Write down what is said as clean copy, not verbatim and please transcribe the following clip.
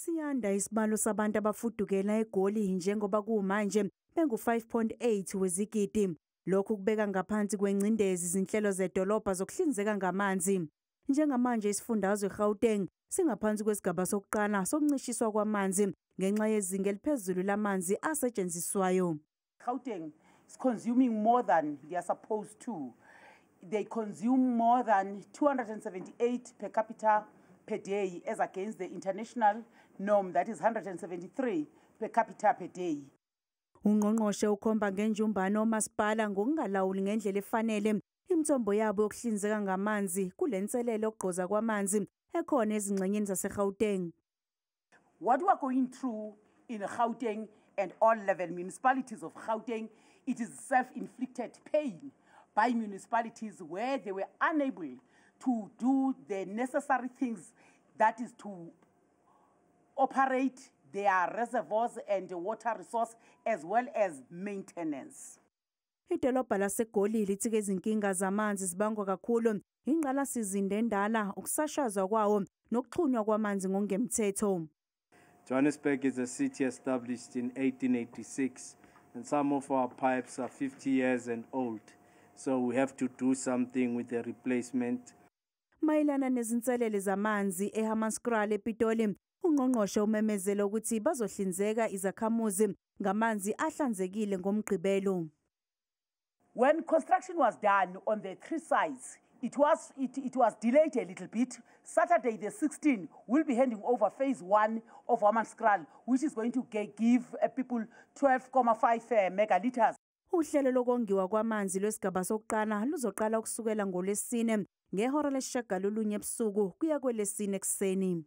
Siyanda isibalo sabantu abafudukela eGoli njengoba kumanje bengu-5.8 wezigidi. Lokhu kubeka ngaphansi kwengcindezi izinhlelo zedolobha zokuhlinzeka ngamanzi. Njengamanje isifundazwe iGauteng singaphansi kwesigaba sokuqala sokuncishiswa kwamanzi ngenxa yezinga eliphezulu lamanzi asetshenziswayo. Gauteng is consuming more than they are supposed to. They consume more than 278 per capita per day, as against the international norm that is 173 per capita per day. Ungqongqoshe ukhomba ngenjumbane omasipala ngokungalawuli ngendlela efanele imithombo yabo yokuhlinzeka ngamanzi kule nselelo yokugqoza kwamanzi ekhona ezingxenyeni zaseGauteng. What we are going through in Gauteng and all level municipalities of Gauteng, it is self-inflicted pain by municipalities where they were unable to do the necessary things, that is to operate their reservoirs and water resource as well as maintenance. Idolobha laseGoli lithi ke izinkinga zamanzi zibangwa kakhulu ingqalasizinda endala, ukusashazwa kwawo nokuxhunywa kwamanzi ngokungemthetho. Johannesburg is a city established in 1886, and some of our pipes are 50 years and old. So we have to do something with the replacement. Mayelana nezinselele zamanzi eHammanskraal ePitoli, ungqongqoshe umemezele ukuthi bazohlinzeka izakhamuzi ngamanzi ahlanzekile ngoMgqibelo. When construction was done on the three sides, it was delayed a little bit. Saturday the 16th, we'll be handing over phase one of Hammanskraal, which is going to give people 12.5 megaliters. Uhlelo lokongiwa kwamanzi lwesigaba sokuqala luzoqala ukusukela ngolwesine ngehora lesishiyagalolunye ebusuku kuya kwelesine ekuseni.